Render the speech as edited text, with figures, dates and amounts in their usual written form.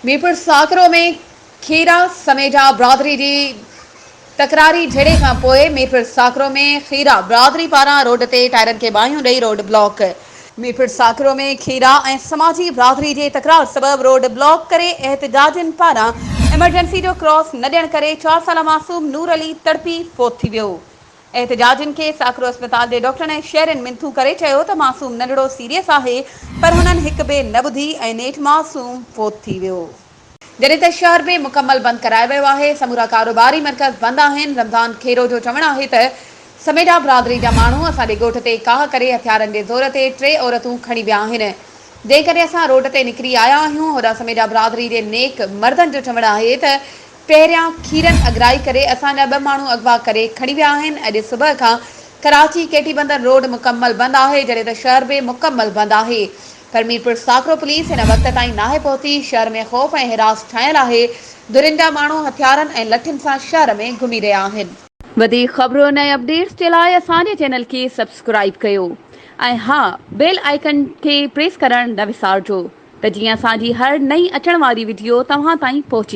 ميرپور ساڪرو ۾ کيرا سميجا برادري جي تڪراري جهيڙي کان پوء ميرپور ساڪرو ۾ کيرا برادري پاران روڊ تي ٽائرن کي باهيون ڏئي روڊ بلاڪ. ميرپور ساڪرو ۾ کيرا ۽ سماجي برادري جي تڪرار سبب روڊ بلاڪ ڪري احتجاجين پاران ايمرجنسي جو ڪراس نه ڏيڻ ڪري چار سالا معصوم نور علي تڙپي فوت ٿي ويو. احتجاجين کي ساڪرو اسپتال جي ڊاڪٽرن ۽ شهرين منٿون ڪري چيو ته معصوم ننڍڙو سيريس آهي پر هنن هڪ به نه ٻڌي ۽ نيٺ معصوم فوت ٿي ويو. جڏهن ته شهر به مڪمل بند ڪرايو ويو آهي، سمورا ڪاروباري مرڪز بند آهن، رمضان کيرو جو چوڻ آهي ته سميڊا برادري جا ماڻهو اسان جي ڳوٺ تي ڪاهه ڪري هٿيارن جي زور تي ٽي عورتون کڻي ويا آهن جنهن ڪري اسان روڊ تي نڪري آيا آهيون، هوڏانهن سميڊا برادري جي نيڪ مردن جو چوڻ آهي ته پهريان کيرن اڳرائي ڪري اسان جا ٻه ماڻهو اغوا ڪري کڻي ويا آهن، اڄ صبح کان ڪراچي ڪيٽي بندر روڊ مڪمل بند آهي جڏهن ته شهر به مڪمل بند آهي پر ميرپور ساڪرو پوليس هن وقت تائين ناهي پهتي، شهر ۾ خوف ۽ هراس ڇانيل آهي، ڌرين جا ماڻهو هٿيارن ۽ لٺين سان شهر ۾ گهمي رهيا آهن. وڌيڪ خبرن ۽ اپڊيٽس جي لاء اسان جي چينل کي سبسڪرائيب ڪيو ۽ ها بيل آئيڪن کي پريس ڪرڻ نه وسارجو ته جيئن اسان جي هر نئين اچڻ واري وڊيو توهان تائين پهچي.